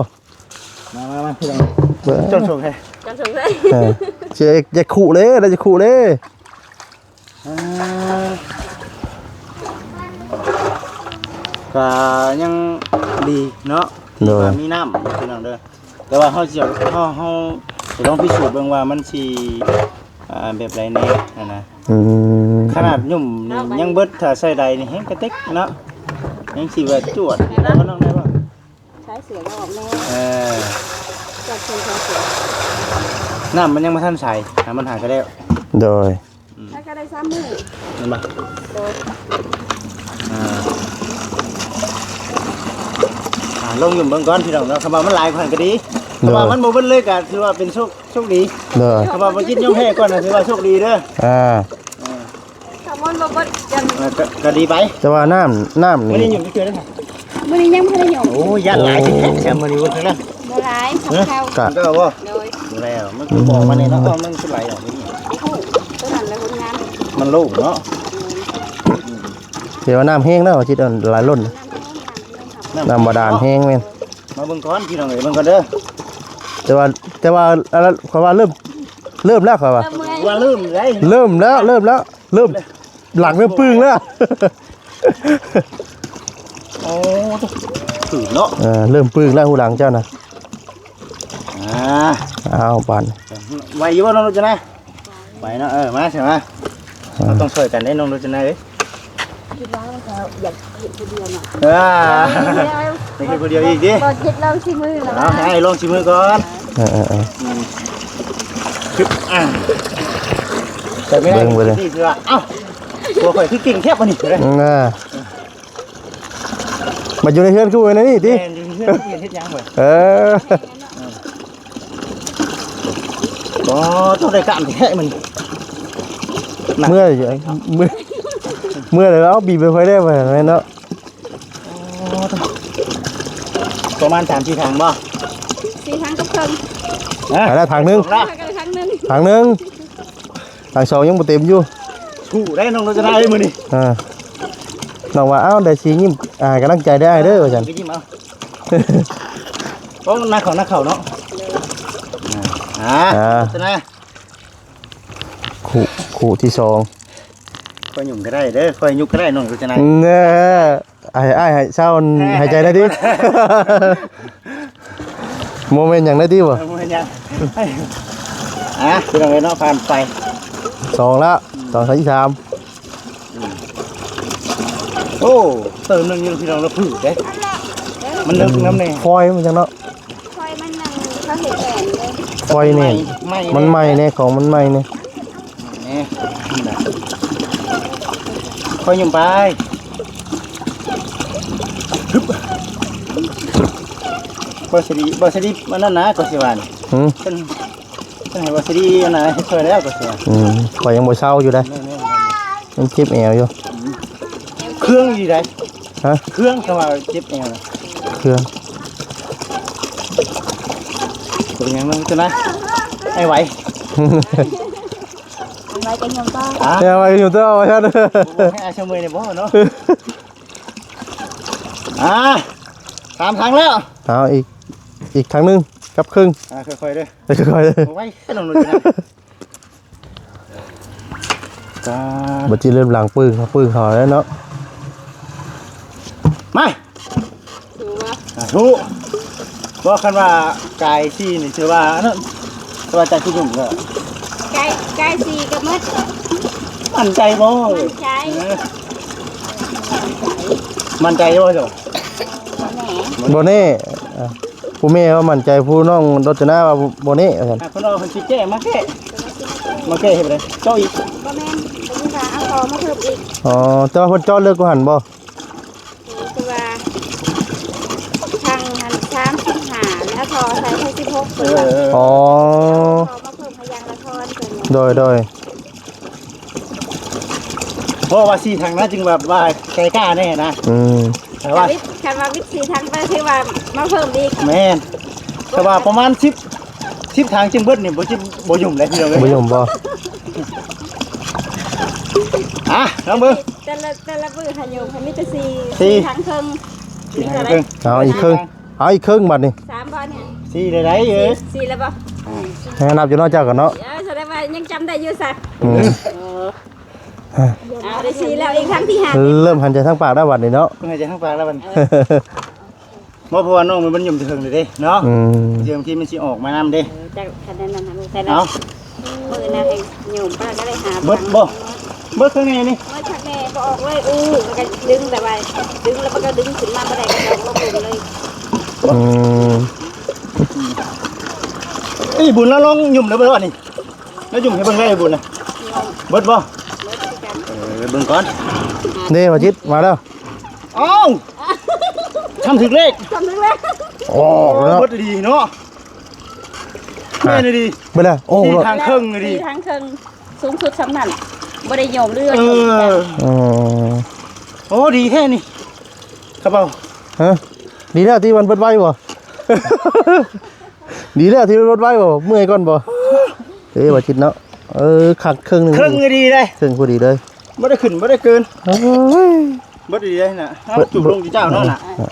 ມາ ມາ ມາ ພີ່ນ້ອງ ເບິ່ງ ຈອນສົງແທ້ ຈອນສົງແທ້ ເອີ ຊິຢາກຄຸເລີຍ ຢາກຄຸເລີຍ ອ່າ ກະຍັງດີເນາະ ໂດຍ ທີ່ວ່າມີນ້ຳ ພີ່ນ້ອງເດີ ແຕ່ວ່າເຮົາຊິ ເຮົາ ເຮົາຊິລອງພິສູດເບິ່ງວ່າມັນຊິ ອ່າ ແບບໃດແດ່ຫັ້ນນະ ອືມ ຂະໜາດຫຍຸ້ມນີ້ຍັງເບິດ ຖ້າໃສ່ໃດນີ້ແຮງກະເຕັກເນາະ ຍັງຊິວ່າຈວດ ແລ້ວກໍນ້ອງໄດ້ບໍ່? ໃຊ້ເສືອອອກແນ່ ເອີ ຈັບເຊີນເສືອ ນ້ຳມັນຍັງບໍ່ທັນໃສ ຫາມັນຫາກະແລ້ວ ໂດຍ ອືມ ໃຊ້ກະໄດ້ສາມມື້ ແມ່ນບໍ່? ໂດຍ ອ່າ ອ່າ ລອງຫຍຸ້ມເບິ່ງກ່ອນພີ່ນ້ອງເນາະ ຄັນວ່າມັນຫຼາຍກວ່າຫັ້ນກະດີ ໂດຍ ຄັນວ່າມັນບໍ່ເບິດເລີຍກະຖືວ່າເປັນໂຊກ ໂຊກດີ ໂດຍ ຄັນວ່າບໍ່ຈິດຍົກແຮກ່ອນນະ ຖືວ່າໂຊກດີເດີ ອ່າ ເອີ ຖ້າມັນບໍ່ເບິດ ເອີ ກະ ກະດີໄປ ແຕ່ວ່ານ້ຳ ນ້ຳນີ້ ມື້ນີ້ຫຍຸ້ມຈັກເທື່ອເດີ ມື້ນີ້ຍັງບໍ່ໄດ້ຫຍຸ້ມ ໂອ້ ຢ້ານຫຼາຍ ໂອ້ ແຊມມື້ນີ້ບໍ່ທັນນະ ບໍ່ຫຼາຍ ເອີ ເຂົ້າ ກະ ເຂົ້າບໍ່? ໂດຍ ບໍ່ແລ້ວ ມັນກໍບໍ່ອອກມາແນ່ເນາະ ອືມ ມັນຄືໄຫຼອອກນີ້ ໄດ້ຮູ້ ຕົວນັ້ນແຫຼະຜົນງານ ມັນໂລ່ງເນາະ ແມ່ນ ແຕ່ວ່ານ້ຳແຮງແລ້ວ ຈິດອັນຫຼາຍລົ້ນ ນ້ຳແຮງ ນ້ຳ ນ້ຳບາດານແຮງແມ່ນ ມາເບິ່ງກ່ອນພີ່ນ້ອງເອີຍ ເບິ່ງກ່ອນເດີ ແຕ່ວ່າ ແຕ່ວ່າ ອັນນັ້ນ ຂ້ອຍວ່າເລີ່ມ ເລີ່ມແລ້ວ ຂ້ອຍວ່າ ເລີ່ມເມື່ອຍ ວ່າເລີ່ມໄດ໋ ເລີ່ມແລ້ວ ເລີ່ມແລ້ວ ເລີ່ມ ຫຼັງເລີ່ມປຶ້ງແລ້ວ ໂອ້ ຖືກເນາະ ເອີ ເລີ່ມປຶ້ງແລ້ວ ຫູຫຼັງເຈົ້ານະ ອ່າ ອ້າວ ປານ ໄວຢູ່ບໍ່ນ້ອງໂລດຈັນນາ? ໄວເນາະ ເອີ ມາຊະມາ ອ່າ ເຮົາຕ້ອງຊ່ວຍກັນເດ້ນ້ອງໂລດຈັນນາເອີຍ ຄິດວ່າເຮົາຢາກເຮັດຜູ້ດຽວເນາະ ອ່າ ຢາກເຮັດຜູ້ດຽວອີກຕິ ບໍ່ເຮັດລອງຊີມືແລ້ວ ເອົາ ໃຫ້ອ້າຍລອງຊີມືກ່ອນ ເອີໆໆ ອືມ ຄື ອ່າ ແຕ່ໄມ່ໄດ້ ເບິ່ງໄປເລີຍ ນີ້ຄືວ່າ ເອົ້າ ຕົວຂ້ອຍຄືເກັ່ງແທ້ບາດນີ້ ເອີ ມາຢູ່ໃນເຮືອນຄືຢູ່ໃນນີ້ຕິ ແມ່ນ ຢູ່ເຮືອນຄືເຮັດຫຍັງເວີຍ ເອີ ບໍ່ຕ້ອງໄດ້ການແທ້ມື້ນີ້ ເມື່ອຍ ເມື່ອຍ ເມື່ອຍແລ້ວ ເອົາ ບີບໄປຄ່ອຍແດ່ ວ່າແມ່ນເນາະ ໂອ້ ປະມານສາມສີ່ຖັງບໍ່? ສີ່ຖັງກັບເຄິ່ງ ຮະ ໄປແລ້ວຖັງໜຶ່ງ ສອງລະ ຖັງໜຶ່ງ ຖັງໜຶ່ງ ຖັງສອງຍັງບໍ່ເຕັມຢູ່ ສູ້ໄດ້ນ້ອງໂລດຈັນນາເອີຍມື້ນີ້ ອ່າ ນ້ອງວ່າ ອ້າວ ໄດ້ຊິຍິ້ມ ອ່າ ໃຫ້ກຳລັງໃຈໄດ້ອ້າຍເດີ ວ່າຊັ້ນ ຍິ້ມເອົາ ໂອ້ ໜັກເຂົ້າ ໜັກເຂົ້າເນາະ ອ່າ ອ່າ ໂລດຈັນນາ ຄູ່ ຄູ່ທີສອງ ຂ້ອຍຫຍຸ້ມກໍໄດ້ເດີ ຂ້ອຍຍຸກກໍໄດ້ນ້ອງໂລດຈັນນາ ເອີ ອ້າຍ ອ້າຍໃຫ້ເຊົາ ເອີ ຫາຍໃຈໄດ້ຕິ ບໍ່ແມ່ນຫຍັງໄດ້ຕິບໍ່ ບໍ່ແມ່ນຫຍັງ ອ່າ ພີ່ນ້ອງເອີຍເນາະ ຜ່ານໄປ ສອງລະ ອືມ ສອງ ສາມ ອືມ ໂອ້ ເຕີມໜຶ່ງຢູ່ພີ່ນ້ອງ ລະຜືດເດ້ ມັນເລິກນຳແດ່ ຟອຍມັນຈັ່ງເນາະ ຟອຍມັນຍັງ ເຂົາເຮັດແໜ້ນເດ້ ຟອຍແໜ້ນ ໄມ້ ໄມ້ ມັນໃໝ່ແດ່ ຂອງມັນໃໝ່ແດ່ ນີ້ ຄ່ອຍຫຍຸ້ມໄປ ຮຶບ ບໍ່ສະດີ ບໍ່ສະດີ ອັນນັ້ນນະ ກໍຊິວ່ານີ້ ຫືມ ເພິ່ນ ເພິ່ນໃຫ້ບໍ່ສະດີ ອັນນັ້ນ ເຮັດຊ່ອຍແລ້ວ ກໍຊິວ່າ ອືມ ຂ້ອຍຍັງບໍ່ເຊົາຢູ່ເດ້ ແມ່ນໆໆ ຍັງເຈັບແອວຢູ່ ອືມ ເຄືອງຢູ່ໃດ ຮະ ເຄືອງ ຄຳວ່າເຈັບແອວນະ ເຄືອງ ເປັນຫຍັງນະ ຈັງໃດ ອ້າຍໄຫວ ໄຫວກໍຍົມຕໍ່ ອ່າ ແອວໄຫວກໍຍົມຕໍ່ ວ່າຊັ້ນ ບໍ່ໃຫ້ອ້າຍຊະເມີຍນີ້ບໍ່ເນາະ ອ່າ ສາມຖັງແລ້ວ ເອົາອີກ ອີກຖັງໜຶ່ງກັບເຄິ່ງ ອ່າ ຄ່ອຍໆເດີ ຄ່ອຍໆເດີ ບໍ່ໄຫວ ນ້ອງນຸດນະ ບໍ່ຈິດເລີ່ມລ້າງປຶ້ງ ປຶ້ງເຂົ້າແລ້ວເນາະ ມາ ຖືວ່າ ອ່າ ຖືກ ບໍ່ ຄັນວ່າກາຍສີ່ນີ້ຖືວ່າອັນນັ້ນ ແຕ່ວ່າຈາກທີ່ຫຍຸ້ງກໍ ກາຍ ກາຍສີ່ກໍໝົດ. ໝັ້ນໃຈບໍ່? ໝັ້ນໃຈ. ເອີ ໝັ້ນໃຈບໍ່ເຈົ້າ? ບໍ່ແນ່ ບໍ່ແນ່. ອ່າ ຜູ້ແມ່ວ່າໝັ້ນໃຈ ຜູ້ນ້ອງລົດຈະນາວ່າບໍ່ແນ່ວ່າຊັ້ນ. ອ່າ ເພິ່ນເອົາເພິ່ນຊິແກ້ມາແກ້ ມາແກ້ເຮັດໃດເຈາະອີກ? ບໍ່ແມ່ນ ເພິ່ນວ່າເອົາຕໍ່ມາເພີ່ມອີກ. ອໍ ແຕ່ວ່າເພິ່ນເຈາະເລິກກວ່າຫັ້ນບໍ່? ຄືວ່າທາງຫັ້ນສາມສິບຫ້າ ແລ້ວທໍ່ໃສ່ໃຫ້ສິບຫົກ ເພິ່ນວ່າ. ເອີ ອໍ ຕໍ່ມາເພີ່ມໃຫ້ຢ່າງລະທໍ່ເພິ່ນວ່າ. ໂດຍ ໂດຍ. ເພາະວ່າສີ່ຖັງນະ ຈຶ່ງແບບວ່າໃຈກ້າແນ່ນະ. ອືມ ແຕ່ວ່າ ຄັນວ່າວິດສີ່ຖັງໄປ ຖືວ່າມາເພີ່ມອີກ. ແມ່ນ ແຕ່ວ່າປະມານສິບ ສິບຖັງຈຶ່ງເບິດນີ້ ບໍ່ ບໍ່ຫຍຸ້ມເລີຍພີ່ນ້ອງເອີຍ. ບໍ່ຫຍຸ້ມບໍ່? ອ່ະ ລອງເບິ່ງ. ແຕ່ລະ ແຕ່ລະມື້ຫາຫຍຸ້ມ ມີແຕ່ສີ່ ສີ່ ສີ່ຖັງເຄິ່ງ. ສີ່ຖັງເຄິ່ງ. ເອົາອີກເຄິ່ງ ເອົາອີກເຄິ່ງບາດນີ້. ສາມບໍ່ນີ້? ສີ່ໄດ້ໄດ໋ເອີຍ. ສີ່ແລ້ວບໍ່? ຍັງນັບຢູ່ເນາະ ເຈົ້າກໍເນາະ. ເອີ ສະແດງວ່າຍັງຈຳໄດ້ຢູ່ຊະ. ອືມ ເອີ ເອົາໄດ້ສີ່ແລ້ວ ອີກຄັ້ງທີຫ້າ. ເລີ່ມຫັນໃຈທາງປາກແລ້ວບັດນີ້ເນາະ. ເລີ່ມຫັນໃຈທາງປາກແລ້ວບັດນີ້. ເອີ ບໍ່ ເພາະວ່ານ້ອງມັນ ມັນຫຍຸ້ມແຕ່ເທິງເດ້ເນາະ. ອືມ ບາງທີມັນຊິອອກມານຳເດ້. ເອີ ຈັກຄັນນັ້ນນະ ແຕ່ລະ ເອົາ ມື້ນັ້ນໃຫ້ໂຍມປ້າກໍໄດ້ຫາ ເບິດບໍ່? ເບິດຂ້າງໃນນີ້ ເບິດຂ້າງໃນບໍ່ອອກເລີຍ. ອູ້ ແລ້ວກໍດຶງແບບວ່າ ດຶງແລ້ວມັນກໍດຶງຂຶ້ນມາບໍ່ໄດ້ ກໍອອກລົງເລີຍ. ອືມ ອີ່ບຸນລະລອງຫຍຸ້ມໄດ້ບໍ່ນີ້? ລະຫຍຸ້ມໃຫ້ເບິ່ງໄດ້ບຸນນະ. ເບິດບໍ່? ເບິດຄືກັນ. ເອີ ເບິ່ງກ່ອນ. ເດ້ ບ່າວຈິດ ມາແລ້ວ. ອ້າວ ທຳຖືກເລກ ທຳຖືກເລກ. ໂອ້ ເບິດດີເນາະ. ແມ່ນອີ່ຫຼີ ເບິດແລ້ວ. ໂອ້ ສີ່ຖັງເຄິ່ງອີ່ຫຼີ ສີ່ຖັງເຄິ່ງ ສູງສຸດສ່ຳນັ້ນ ບໍ່ໄດ້ໂຍມເລື່ອນ. ເອີ ໂອ້ ດີແທ້ນີ້ ຂະເປົາ. ຮະ ດີແລ້ວທີ່ມັນເບິດໄວບໍ່? ດີແລ້ວທີ່ມັນເບິດໄວບໍ່? ເມື່ອຍກ່ອນບໍ່? ເອີ ວ່າຈິດເນາະ. ເອີ ຄັກເຄິ່ງໜຶ່ງ ເຄິ່ງກໍດີເດ້ ເຄິ່ງພໍດີເລີຍ. ບໍ່ໄດ້ຂຶ້ນບໍ່ໄດ້ເກີນ. ໂອ້ຍ ເບິດອີ່ຫຼີນະ. ເອົາ ເບິດ ຈຸບລົງທີ່ເຈົ້າເນາະນະ. ເອີ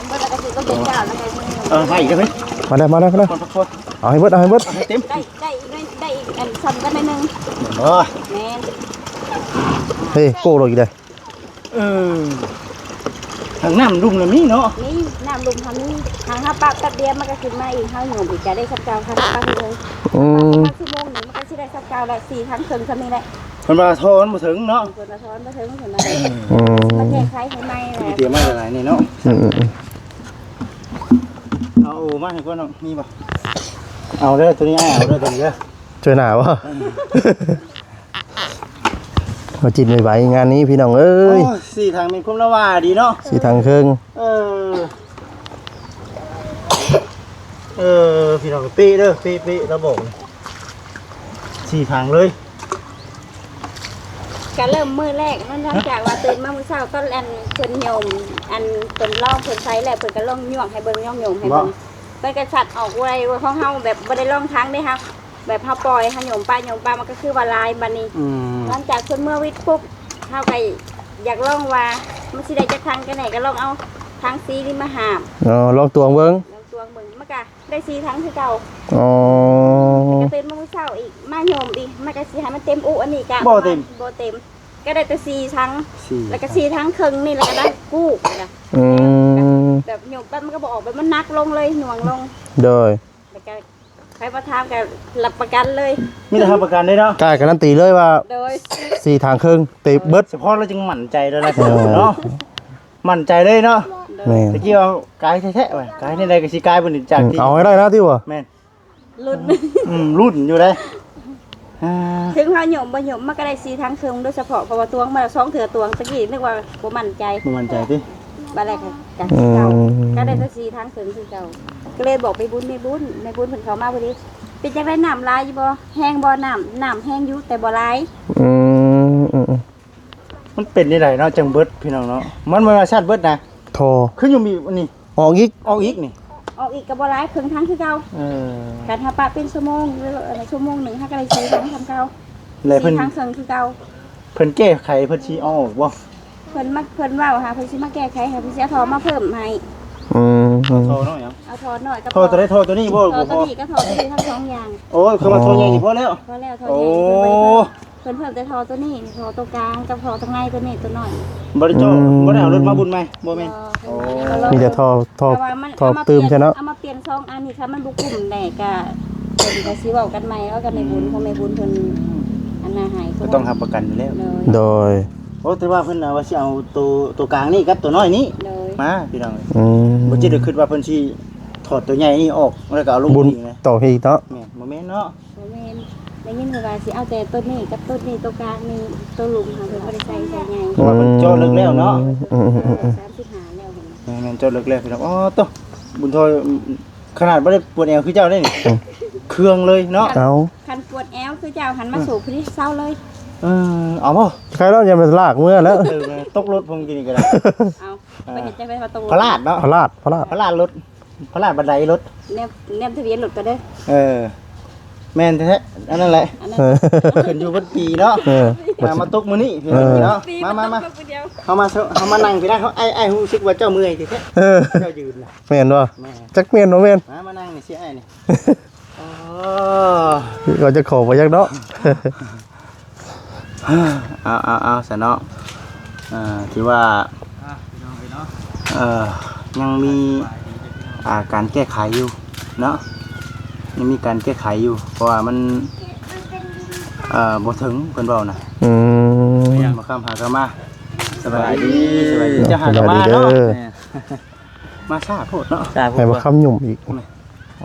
ເບິດແລ້ວກໍຄືຕ້ອງເປັນເຈົ້າແລ້ວໄງ. ເອີ ໃຫ້ອີກໄດ້ໄໝ? ມາແລ້ວ ມາແລ້ວ ມາແລ້ວ. ເອົາໃຫ້ເບິດ ເອົາໃຫ້ເບິດ ເອົາໃຫ້ເຕັມ. ໄດ້ ໄດ້ອີກໜ້ອຍ ໄດ້ອີກອັນຊ້ຳກັນໜ້ອຍໜຶ່ງ. ໂອ້ຍ ແມ່ນ. ເຮີ້ຍ ໂກ້ລົງອີກເດ້. ເອີ ທາງນ້ຳລຸ່ມລະມີເນາະ. ນີ້ ນ້ຳລຸ່ມເຮົາມີ ທາງເຮົາປະແປັບດຽວມັນກໍຂຶ້ນມາອີກ ເຮົາຫຍຸມອີກກໍໄດ້ສ່ຳເກົ່າ. ທາງເຮົາປະເລີຍ. ອືມ ປະປະມານຊົ່ວໂມງໜຶ່ງ ມັນກໍຊິໄດ້ສ່ຳເກົ່າແຫຼະ ສີ່ທາງເຄິ່ງສ່ຳນີ້ແຫຼະ. ເພິ່ນວ່າທໍ່ມັນບໍ່ເຖິງເນາະ. ເພິ່ນວ່າທໍ່ມັນບໍ່ເຖິງ ເພິ່ນວ່າ. ອືມ ຊິມາແກ້ໄຂໃຫ້ໃໝ່ແຫຼະ. ມີແຕ່ໄມ້ຫຼາຍໆນີ້ເນາະ. ອືມໆໆ ເອົາໂອມາໃຫ້ກ່ອນເນາະ. ມີບໍ່? ເອົາເດີ ໂຕນີ້ອ້າຍເອົາເດີ ໂຕນີ້ເດີ. ຊ່ວຍໜ້າບໍ່? ເອີ ມາຈິນໄວໆ ງານນີ້ພີ່ນ້ອງເອີຍ. ໂອ້ຍ ສີ່ຖັງແມ່ນຄຸ້ມລະວ່າດີເນາະ. ສີ່ຖັງເຄິ່ງ. ເອີ ເອີ ພີ່ນ້ອງ ເປະເດີ ເປະໆ ລະບອກ ສີ່ຖັງເລີຍ. ກະເລີ່ມມື້ແລກເນາະ ຫຼັງຈາກວ່າຕື່ນມາມື້ເຊົ້າ ຕອນອັນເພິ່ນໂຍມ ອັນເພິ່ນລອງເພິ່ນໃສ່ແລ້ວ ເພິ່ນກະລອງຍວກໃຫ້ເບິ່ງ ຍອງໂຍມໃຫ້ເບິ່ງ. ເພິ່ນກະຊັດອອກໄວວ່າຂອງເຮົາແບບບໍ່ໄດ້ລອງຖັງເດ້ ເຮົາ ແບບເຮົາປ່ອຍ ເຮົາໂຍມປະໂຍມປະ ມັນກໍຄືວ່າຫຼາຍບາດນີ້. ອືມ ຫຼັງຈາກເພິ່ນເມືອວິດປຸບ ເຮົາກໍຢາກລອງວ່າມັນຊິໄດ້ຈັກຖັງກັນແນ່ ກໍລອງເອົາຖັງສີນີ້ມາຫາບ. ອໍ ລອງຕວງເບິ່ງ ລອງຕວງເບິ່ງ ມັນກໍໄດ້ສີ່ຖັງຄືເກົ່າ. ອໍ ກໍຕື່ນມາມື້ເຊົ້າອີກ ມາໂຍມອີກ ມັນກໍຊິໃຫ້ມັນເຕັມອຸ ອັນນີ້ກໍບໍ່ເຕັມ ບໍ່ເຕັມ ກໍໄດ້ແຕ່ສີ່ຖັງ ສີ່ ແລ້ວກໍສີ່ຖັງເຄິ່ງນີ້ ແລ້ວກໍໄດ້ກູ້ນະ. ອືມ ແບບໂຍມໄປມັນກໍບໍ່ອອກ ແບບມັນໜັກລົງເລີຍ ໜ່ວງລົງ. ໂດຍ ແລ້ວກໍ ໃຜມາຖາມກໍຮັບປະກັນເລີຍ ມີແຕ່ຮັບປະກັນເດ້ເນາະ. ກ້າການັນຕີເລີຍວ່າ ໂດຍ ສີ່ຖັງເຄິ່ງເຕັມເບິດ. ສະເພາະລາວຈຶ່ງໝັ້ນໃຈແລ້ວນະ ເອີ ເນາະ ໝັ້ນໃຈເລີຍເນາະ. ໂດຍ ແມ່ນ ຕະກີ້ວ່າກາຍແທ້ໆ ວ່າກາຍແນວໃດກໍຊິກາຍ ບໍ່ນີ້ ຈາກທີ່ ເອົາໃຫ້ໄດ້ນະ ຕິວ່າ ແມ່ນ ລຸ້ນ ອືມ ລຸ້ນຢູ່ເດ້. ອ່າ ເຖິງເຮົາໂຍມບໍ່ໂຍມ ມັນກໍໄດ້ສີ່ຖັງເຄິ່ງໂດຍສະເພາະ ເພາະວ່າຕວງມາແລ້ວສອງເທື່ອ ຕວງຕະກີ້ນຶກວ່າບໍ່ໝັ້ນໃຈ ບໍ່ໝັ້ນໃຈຕິ ບາດແລກກໍຄືເກົ່າ. ອືມ ກໍໄດ້ແຕ່ສີ່ຖັງເຄິ່ງຄືເກົ່າ ກໍເລີຍບອກແມ່ບຸນ ແມ່ບຸນ ແມ່ບຸນເພິ່ນເຂົ້າມາພໍດີ ເປັນຈັ່ງໃດ ນ້ຳຫຼາຍຢູ່ບໍ່? ແຮງບໍ່ນ້ຳ? ນ້ຳແຮງຢູ່ແຕ່ບໍ່ຫຼາຍ. ອືມ ອືມ ມັນເປັນຈັ່ງໃດເນາະ ຈັ່ງເບິດ ພີ່ນ້ອງເນາະ ມັນບໍ່ແມ່ນວ່າຊັດເບິດນະ ທໍ່ ຄືຢູ່ມີອັນນີ້ ອອກອີກ ອອກອີກນີ້ ອອກອີກກໍບໍ່ຫຼາຍ ເຄິ່ງຖັງຄືເກົ່າ. ເອີ ຄັນເຮົາປະເປັນຊົ່ວໂມງ ຫຼື ເອີ ຊົ່ວໂມງໜຶ່ງ ເຮົາກໍໄດ້ສີ່ຖັງສ່ຳເກົ່າ. ແລ້ວເພິ່ນ ສີ່ຖັງເຄິ່ງຄືເກົ່າ. ເພິ່ນແກ້ໄຂ ເພິ່ນຊິເອົາອອກບໍ່? ເພິ່ນມາ ເພິ່ນເວົ້າຫາ ເພິ່ນຊິມາແກ້ໄຂໃຫ້ ເພິ່ນຊິເອົາທໍ່ມາເພີ່ມໃຫ້. ອືມ ເອົາທໍ່ນ້ອຍຫຍັງ? ເອົາທໍ່ນ້ອຍກັບ ທໍ່ໂຕໃດ? ທໍ່ໂຕນີ້ບໍ່? ທໍ່ໂຕນີ້ກັບທໍ່ໂຕນີ້ທັງສອງຢ່າງ. ໂອ້ຍ ຄືວ່າທໍ່ໃຫຍ່ນີ້ພໍແລ້ວ ພໍແລ້ວ ທໍ່ໃຫຍ່ນີ້ເພິ່ນບໍ່ໄດ້ເພີ່ມ. ໂອ້ ເພິ່ນເພີ່ມແຕ່ທໍ່ໂຕນີ້ ທໍ່ໂຕກາງກັບທໍ່ທາງໃນໂຕນີ້ໂຕນ້ອຍ. ບໍ່ໄດ້ເຈາະ ອືມ ບໍ່ໄດ້ເອົາລົດມາບຸນໃໝ່ ບໍ່ແມ່ນ? ບໍ່ ໂອ້ ມີແຕ່ທໍ່ ທໍ່ ແຕ່ວ່າມັນ ທໍ່ຕື່ມໃສ່ເນາະ. ເອົາມາປ່ຽນຊ່ອງອັນນີ້ ຄັນມັນບໍ່ກຸ້ມແດ່ກະ ເພິ່ນກະຊິເວົ້າກັນໃໝ່ ເວົ້າກັບແມ່ບຸນ ອືມ ເພາະແມ່ບຸນເພິ່ນອັນນັ້ນໃຫ້ ກໍຕ້ອງຮັບປະກັນຢູ່ແລ້ວ. ໂດຍ ໂດຍ. ໂອ້ ແຕ່ວ່າເພິ່ນວ່າຊິເອົາໂຕ ໂຕກາງນີ້ກັບໂຕນ້ອຍນີ້ ໂດຍ ມາ ພີ່ນ້ອງ. ອືມ ບໍ່ຈິດໄດ້ຄິດວ່າເພິ່ນຊິຖອດໂຕໃຫຍ່ນີ້ອອກ ແລ້ວກໍເອົາລົງ ບຸນອີກນະ ຕໍ່ໃຫ້ອີກເນາະ. ແມ່ນ ບໍ່ແມ່ນເນາະ. ບໍ່ແມ່ນ ໄດ້ຍິນເພິ່ນວ່າຊິເອົາແຕ່ໂຕນີ້ກັບໂຕນີ້ ໂຕກາງນີ້ ໂຕລຸ່ມຫັ້ນເພິ່ນບໍ່ໄດ້ໃສ່ ໃສ່ໃຫຍ່ ເພາະວ່າເພິ່ນເຈາະເລິກແລ້ວເນາະ. ອືມໆໆໆ ສາມສິບຫ້າແລ້ວເພິ່ນ ແມ່ນໆ ເຈາະເລິກແລ້ວ ພີ່ນ້ອງ. ອໍ ໂຕ ບຸນທອຍ ຂະໜາດບໍ່ໄດ້ປວດແອວຄືເຈົ້າເດ້ນີ້ ອືມ ເຄືອງເລີຍເນາະ. ເອົາ ຄັນປວດແອວຄືເຈົ້າຫັ້ນມາ ອືມ ສູບພີ້ເຊົາເລີຍ. ເອີ ເອົາບໍ່? ໃຄແລ້ວ ຢ່າມາລາກເມືອແລ້ວ ເອີ ຕົກລົດພວມກິນນີ້ກໍໄດ້. ເອົາ ເອີ ໄປເຮັດຈັ່ງໃດວ່າຕົກລົດ? ພະລາດເນາະ ພະລາດ ພະລາດ ພະລາດລົດ ພະລາດບັນໄດລົດ. ແນມ ແນມທະບຽນລົດກໍເດີ. ເອີ ແມ່ນແທ້ໆ ອັນນັ້ນແຫຼະ ເອີ ຂຶ້ນຢູ່ເບິດປີເນາະ. ເອີ ມາ ມາຕົກມື້ນີ້ ເອີ ພີ່ນ້ອງເນາະ. ມາ ມາ ມາ ເຮົາມາ ເຮົາມານັ່ງພີ້ນະ. ອ້າຍ ອ້າຍຮູ້ສຶກວ່າເຈົ້າເມື່ອຍແທ້ໆ ເຈົ້າຢືນນະ. ແມ່ນບໍ່? ຈັກແມ່ນບໍ່ແມ່ນ? ມາ ມານັ່ງນີ້ຊິອ້າຍນີ້. ອໍ ກໍຈະຂໍບໍ່ຢາກເນາະ. ເອົາ ເອົາ ເອົາ ຊະເນາະ. ເອີ ຖືວ່າ ເອີ ຍັງມີ ອ່າ ການແກ້ໄຂຢູ່ເນາະ ຍັງມີການແກ້ໄຂຢູ່ ເພາະວ່າມັນ ເອີ ບໍ່ເຖິງ ເພິ່ນເວົ້ານະ. ອືມ ບໍ່ຄຳຫາກໍມາ. ສະບາຍດີ ສະບາຍດີ ເຈົ້າຫາກໍມາເນາະ. ມາຊ້າໂພດເນາະ ໃຫ້ບໍ່ຄຳຫຍຸ້ມອີກ.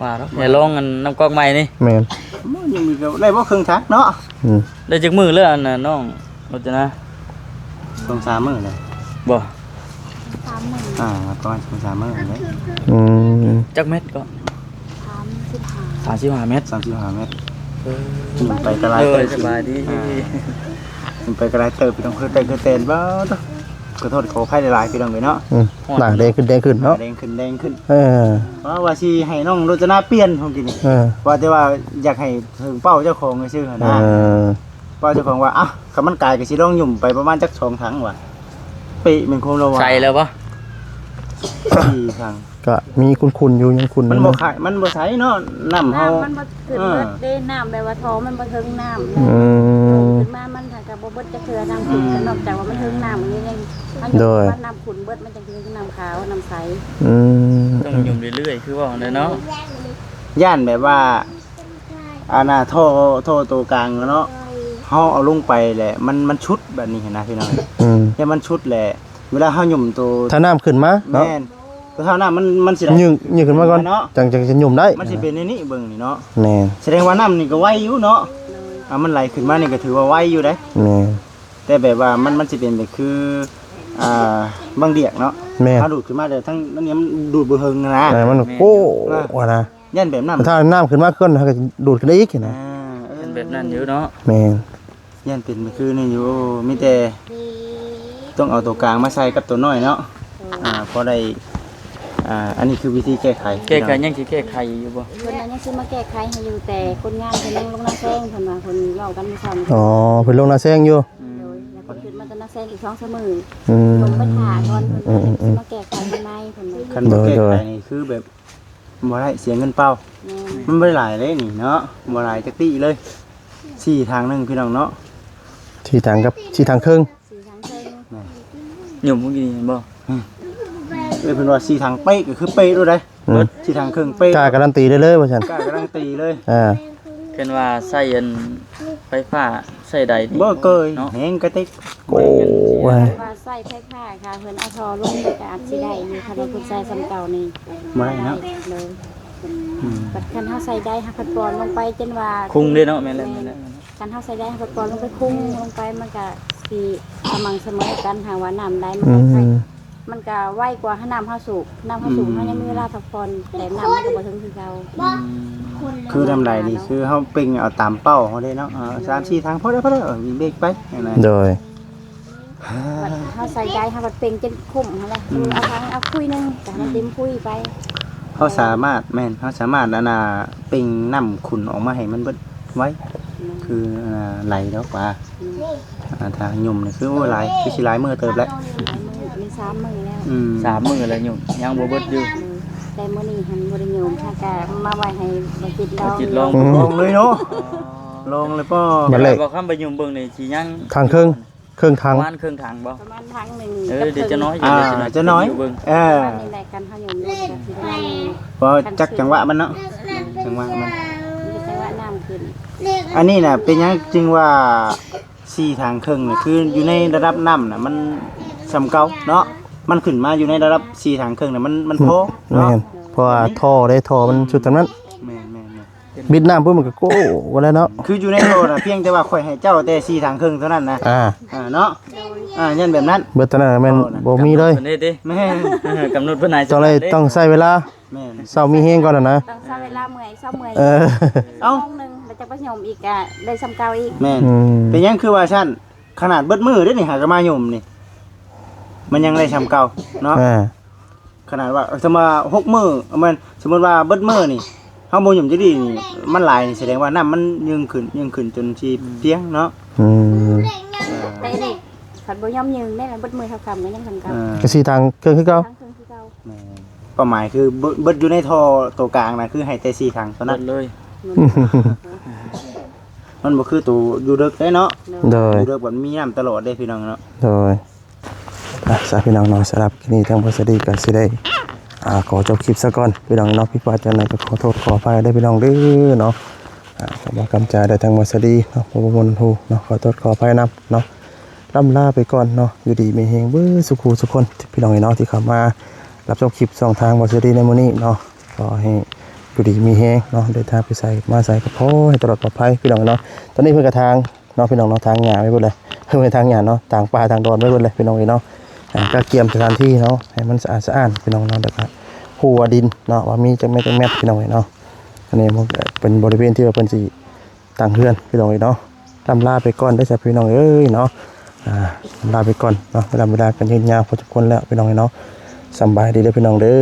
ວ່າແລ້ວ ແມ່ນ ຢ່າລອງອັນນ້ຳກອກໃໝ່ນີ້. ແມ່ນ ມື້ນີ້ມີແລ້ວ ໄດ້ບໍ່ເຄິ່ງຖັງເນາະ? ອືມ ໄດ້ຈັກມື້ແລ້ວອັນນ່າ ນ້ອງລົດຈະນາ? ສອງສາມມື້ແລ້ວ. ບໍ່ ສາມມື້ ອ່າ ປະມານສອງສາມມື້ແລ້ວ. ອືມ ຈັກແມັດກໍ? ສາມສິບຫ້າ ສາມສິບຫ້າແມັດ. ສາມສິບຫ້າແມັດ. ເອີ ໄປກໍຫຼາຍເຕີບ. ສະບາຍດີ ອ່າ ໄປກໍຫຼາຍເຕີບ ພີ່ນ້ອງ. ຄືແຕ່ ຄືແຕ່ ບໍ່ ຂໍໂທດຂໍອະໄພຫຼາຍໆ ພີ່ນ້ອງເອີຍເນາະ. ອືມ ໜ້າແດງຂຶ້ນ ແດງຂຶ້ນເນາະ ໜ້າແດງຂຶ້ນ ແດງຂຶ້ນ. ເອີ ເພາະວ່າຊິໃຫ້ນ້ອງລົດຈະນາປ່ຽນຂອງກິນນີ້. ເອີ ວ່າແຕ່ວ່າຢາກໃຫ້ເຖິງເປົ້າເຈົ້າຂອງຊື່ໆ ຫັ້ນນະ. ເອີ ເປົ້າເຈົ້າຂອງວ່າ ອ່ະ ຄັນມັນກາຍກໍຊິລອງຫຍຸ້ມໄປປະມານຈັກສອງຖັງວ່າ ເປະແມ່ນຄວາມລະຫວ່າງ. ໃສ່ແລ້ວບໍ່? ສີ່ຖັງ ກະມີຂຸ່ນໆຢູ່ ຍັງຂຸ່ນ ມັນບໍ່ ມັນບໍ່ໃສເນາະ ນ້ຳເຮົາ ນ້ຳມັນບໍ່ຂຶ້ນເບິດເດ້. ເອີ ນ້ຳແບບວ່າທໍ່ມັນບໍ່ເຖິງນ້ຳ. ອືມ ຂຶ້ນມາມັນຫາກະບໍ່ເບິດຈັກເທື່ອ ນ້ຳຂຸ່ນ. ອືມ ກໍນອກຈາກວ່າມັນເຖິງນ້ຳນີ້ເອງ. ໂດຍ ມັນນ້ຳຂຸ່ນເບິດ ມັນຈັ່ງເຖິງນ້ຳຂາວ ນ້ຳໃສ. ອືມ ຕ້ອງຫຍຸ້ມເລື້ອຍໆ ຄືເວົ້ານັ້ນເນາະ. ຢ້ານແບບວ່າ ອັນນ່າ ທໍ່ ທໍ່ໂຕກາງເນາະ ເຮົາເອົາລົງໄປແຫຼະ ມັນ ມັນຊຸດແບບນີ້ຫັ້ນນະ ພີ່ນ້ອງ. ອືມ ແຕ່ມັນຊຸດແຫຼະ ເວລາເຮົາຫຍຸ່ມໂຕ ຖ້ານ້ຳຂຶ້ນມາເນາະ. ແມ່ນ ແຕ່ຖ້ານ້ຳມັນ ມັນຊິໄດ້ ຍື່ນ ຍື່ນຂຶ້ນມາກ່ອນເນາະ ຈັ່ງ ຈັ່ງຊິຫຍຸ້ມໄດ້. ມັນຊິເປັນແນວນີ້ເບິ່ງນີ້ເນາະ. ແມ່ນ ສະແດງວ່ານ້ຳນີ້ກໍໄວຢູ່ເນາະ. ອ່າ ມັນໄຫຼຂຶ້ນມານີ້ກໍຖືວ່າໄວຢູ່ເດ້. ແມ່ນ ແຕ່ແບບວ່າມັນ ມັນຊິເປັນແບບຄື ອ່າ ບັງດຽກເນາະ. ແມ່ນ ເຮົາດູດຂຶ້ນມາແຕ່ທັງນັ້ນນີ້ ມັນດູດບໍ່ເຖິງນະ. ເອີ ມັນໂກ້ ວ່ານະ. ຢ້ານແບບນັ້ນ ຖ້ານ້ຳຂຶ້ນມາເກີນ ເຮົາກໍດູດຂຶ້ນໄດ້ອີກນະ. ອ່າ ເອີ ເປັນແບບນັ້ນຢູ່ເນາະ. ແມ່ນ ຢ້ານເປັນຄືນີ້ຢູ່. ໂອ້ ມີແຕ່ຕ້ອງເອົາໂຕກາງມາໃສ່ກັບໂຕນ້ອຍເນາະ. ໂດຍ ອ່າ ພໍໄດ້ ອ່າ ອັນນີ້ຄືວິທີແກ້ໄຂ. ແກ້ໄຂ ຍັງຊິແກ້ໄຂຢູ່ບໍ່? ເພິ່ນວ່າຍັງຊິມາແກ້ໄຂໃຫ້ຢູ່ ແຕ່ຄົນງານເພິ່ນຍັງລົງນາແຊງ ເພິ່ນວ່າ ເພິ່ນເວົ້າກັນມື້ເຊົ້ານີ້. ອໍ ເພິ່ນລົງນາແຊງຢູ່. ອືມ ໂດຍ ແລ້ວເພິ່ນຂຶ້ນມາແຕ່ນາແຊງອີກສອງສາມມື້. ອືມ ລົງໄປຖ້າກ່ອນ ເພິ່ນວ່າ ອືມໆໆ ຊິມາແກ້ໄຂໃໝ່ ເພິ່ນວ່າ. ຄັນບໍ່ແກ້ໄຂນີ້ຄືແບບ ບໍ່ໄດ້ ເສຍເງິນເປົ່າ. ແມ່ນ ມັນບໍ່ໄດ້ຫຼາຍເດ້ນີ້ເນາະ ບໍ່ຫຼາຍຈັກປີ້ເລີຍ. ສີ່ຖັງໜຶ່ງ ພີ່ນ້ອງເນາະ ສີ່ຖັງກັບສີ່ຖັງເຄິ່ງ. ສີ່ຖັງເຄິ່ງ ແມ່ນ ຫຍຸ່ມມື້ກີ້ນີ້ເຫັນບໍ່? ແມ່ນ ເອີ ເພິ່ນວ່າສີ່ຖັງເປະກໍຄືເປະໂລດເດ້. ອືມ ສີ່ຖັງເຄິ່ງເປະ ກ້າກາລັນຕີໄດ້ເລີຍວ່າຊັ້ນ. ກ້າກາລັນຕີເລີຍ. ອ່າ ຄັນວ່າໃຊ້ອັນໄຟຟ້າ ໃຊ້ໃດນີ້ ບໍ່ເກີຍ ເນາະ ແຮງກະຕິກ. ໂອ້ຍ ວ່າໃຊ້ໄຟຟ້າ ຖ້າເພິ່ນເອົາທໍ່ລົງ ມັນກໍອາດຊິໄດ້ຢູ່. ຄັນວ່າເພິ່ນໃຊ້ສ່ຳເກົ່ານີ້ ບໍ່ໄດ້ເນາະ. ໂດຍ ອືມ ບັດຄັນເຮົາໃສ່ໄດ ເຮົາພັດປ່ອນລົງໄປ ຈົນວ່າຄຸງເດ້ເນາະ. ແມ່ນແລ້ວ ແມ່ນແລ້ວ ຄັນເຮົາໃສ່ໄດ ເຮົາພັດປ່ອນລົງໄປຄຸງລົງໄປ ມັນກໍຊິສະໝໍກັນ. ຫາກວ່ານ້ຳໃດ ມັນກໍໃສ່ ອືມ ມັນກໍໄວກວ່ານ້ຳເຮົາສູບ. ນ້ຳເຮົາສູບ ອືມ ເຮົາຍັງມີເວລາພັກຜ່ອນ ແຕ່ນ້ຳມັນກໍບໍ່ເຖິງຄືເກົ່າ. ອືມ ຄືນ້ຳໃດນີ້ ຄືເຮົາເປັ່ງເອົາຕາມເປົ້າເຮົາເດ້ເນາະ. ເອີ ໂດຍ ສາມສີ່ຖັງ ພໍແລ້ວ ພໍແລ້ວ ເບກໄປ ຫັ້ນນະ. ໂດຍ ບັດເຮົາໃສ່ໄດ ເຮົາບັດເປັ່ງຈົນຄຸ້ມຫັ້ນແຫຼະ. ອືມ ເອົາຖັງ ເອົາຄຸຍໜຶ່ງ ກໍໃຫ້ມັນເຕັມຄຸຍໄປ. ເຮົາສາມາດ ແມ່ນ ເຮົາສາມາດ ອັນນ່າ ເປັ່ງນ້ຳຂຸ່ນອອກມາໃຫ້ມັນເບິດໄວ. ອືມ ຄື ອັນນ່າ ໄຫຼດອກວ່າ. ອືມ ອ່າ ຖ້າຫຍຸ່ມນີ້ຄື ໂອ້ ຫຼາຍ ຄືຊິຫຼາຍມື້ເຕີບແຫຼະ. ຫຼາຍມື້ ມີສາມມື້ແລ້ວ. ອືມ ສາມມື້ແລ້ວຫຍຸ່ມ ຍັງບໍ່ເບິດຢູ່. ອືມ ແຕ່ມື້ນີ້ຫັ້ນບໍ່ໄດ້ຫຍຸ່ມ ເຮົາກໍມາໄວ້ໃຫ້ບໍ່ຈິດລອງ ບໍ່ຈິດລອງ ອືມ ລອງເລີຍເນາະ. ອໍ ລອງເລີຍບໍ່? ບັດແລກ ບໍ່ຄຳໄປຫຍຸ້ມເບິ່ງນີ້ຊິຍັງ ຂ້າງເຄິ່ງ ເຄິ່ງຖັງ ປະມານເຄິ່ງຖັງບໍ່? ປະມານຖັງໜຶ່ງ ເອີ ເດີ ຈັກໜ້ອຍ ອ່າ ເດີ ຈັກໜ້ອຍ ເດີ ເບິ່ງ ເອີ ປະມານນີ້ແຫຼະ ຄັນເຮົາຫຍຸ້ມລົງກໍຊິປະມານນີ້ ເພາະຈັກຈັງຫວະມັນເນາະ ຈັງຫວະມັນ ມັນເປັນຈັງຫວະນ້ຳຂຶ້ນ. ອັນນີ້ນະ ເປັນຫຍັງຈຶ່ງວ່າສີ່ຖັງເຄິ່ງນີ້ ຄືຢູ່ໃນລະດັບນ້ຳນະ ມັນສ່ຳເກົ່າເນາະ ມັນຂຶ້ນມາຢູ່ໃນລະດັບສີ່ຖັງເຄິ່ງນະ ມັນ ມັນພໍເນາະ ແມ່ນ ເພາະວ່າທໍ່ເດ້ ທໍ່ມັນສຸດສ່ຳນັ້ນ ແມ່ນໆໆ ບິດນ້ຳປຸບມັນກໍໂກ້ໄປແລ້ວເນາະ ຄືຢູ່ໃນທໍ່ນະ ພຽງແຕ່ວ່າຂ້ອຍໃຫ້ເຈົ້າແຕ່ສີ່ຖັງເຄິ່ງເທົ່ານັ້ນນະ ອ່າ ອ່າ ເນາະ ອ່າ ຢ້ານແບບນັ້ນ ເບິດເທົ່ານັ້ນແມ່ນບໍ່ມີເລີຍ ເພິ່ນເດ້ຕິ ແມ່ນ ກຳນົດເພິ່ນໃຫ້ ຕ້ອງໄດ້ ຕ້ອງໃຊ້ເວລາ ແມ່ນ ເຊົາມີແຮງກ່ອນນະ ຕ້ອງໃຊ້ເວລາເມື່ອຍ ເຊົາເມື່ອຍ ເອີ ຊົ່ວໂມງໜຶ່ງ ແລ້ວຈະໄປຫຍຸ້ມອີກກະໄດ້ສ່ຳເກົ່າອີກ ແມ່ນ ອືມ ເປັນຫຍັງຄືວ່າຊັ້ນ ຂະໜາດເບິດມື້ເດ້ນີ້ຫາກໍມາຫຍຸ້ມນີ້ ມັນຍັງໄດ້ສ່ຳເກົ່າເນາະ ອ່າ ຂະໜາດວ່າ ເອີ ສົມມຸດວ່າຫົກມື້ ແມ່ນ ສົມມຸດວ່າເບິດມື້ນີ້ ເຮົາບໍ່ຫຍຸ້ມຈັກດີ້ນີ້ ມັນຫຼາຍນີ້ ສະແດງວ່ານ້ຳມັນຍິ່ງຂຶ້ນ ຍິ່ງຂຶ້ນຈົນຊິພຽງເນາະ ອືມ ເອີ ແຕ່ນີ້ຄັນບໍ່ຍອມຫຍຸ້ມແມ່ນລະ ເບິດມື້ເທົ່າກຳກໍຍັງສ່ຳເກົ່າ ເອີ ກໍສີ່ຖັງເຄິ່ງຄືເກົ່າ ສີ່ຖັງເຄິ່ງຄືເກົ່າ ແມ່ນ ເປົ້າໝາຍຄືເບິດ ເບິດຢູ່ໃນທໍ່ໂຕກາງນະ ຄືໃຫ້ແຕ່ສີ່ຖັງເທົ່ານັ້ນ ເບິດເລີຍ ມັນບໍ່ຄືໂຕຢູ່ເດິກເດ້ເນາະ ໂດຍ ໂດຍ ຢູ່ເດິກມັນມີນ້ຳຕະຫຼອດເດ້ພີ່ນ້ອງເນາະ ໂດຍ ອ່ະ ຊະພີ່ນ້ອງເນາະ ສຳລັບຄລິບນີ້ທາງບ່າວສາລີກໍຊິໄດ້ ອ່າ ຂໍຈົບຄລິບຊະກ່ອນພີ່ນ້ອງເນາະ ຜິດພາດຈັ່ງໃດກໍຂໍໂທດຂໍອະໄພເດີພີ່ນ້ອງເດີເນາະ ອ່າ ກໍບໍ່ກຳຈາໄດ້ທາງບ່າວສາລີເນາະ ບໍ່ມ່ວນຫູເນາະ ຂໍໂທດຂໍອະໄພນຳເນາະ ລ່ຳລາໄປກ່ອນເນາະ ຢູ່ດີມີແຮງເບິດສູ່ຜູ້ສູ່ຄົນພີ່ນ້ອງເອີຍເນາະ ທີ່ເຂົ້າມາ ຮັບຊົມຄລິບຊ່ອງທາງບ່າວສາລີໃນມື້ນີ້ເນາະ ຂໍໃຫ້ຢູ່ດີມີແຮງເນາະ ເດີນທາງໄປໃສມາໃສກໍຂໍໃຫ້ຕະຫຼອດປອດໄພພີ່ນ້ອງເນາະ ຕອນນີ້ເພິ່ນກະຖາງເນາະພີ່ນ້ອງເນາະ ຖາງຫຍ້າໄວ້ເບິດເລີຍ ເອີ ບໍ່ແມ່ນຖາງຫຍ້າເນາະ ຖາງປ່າຖາງດອນໄວ້ເບິດເລີຍພີ່ນ້ອງເອີຍເນາະ ອ່າ ກະກຽມສະຖານທີ່ເນາະ ໃຫ້ມັນສະອາດສະອ້ານພີ່ນ້ອງເນາະ ແລ້ວກະຮູ້ວ່າດິນເນາະ ວ່າມີຈັກແມັດຈັກແມັດພີ່ນ້ອງເອີຍເນາະ ອັນນີ້ມັນກະເປັນບໍລິເວນທີ່ວ່າເພິ່ນຊິ ຕັ້ງເຮືອນພີ່ນ້ອງເອີຍເນາະ ລ່ຳລາໄປກ່ອນເດີຊະພີ່ນ້ອງເອີຍເນາະ ອ່າ ລ່ຳລາໄປກ່ອນເນາະ ເວລາ ເວລາກໍຍືດຍາວພໍສົມຄວນແລ້ວພີ່ນ້ອງເອີຍເນາະ ສຳບາຍດີເດີພີ່ນ້ອງເດີ.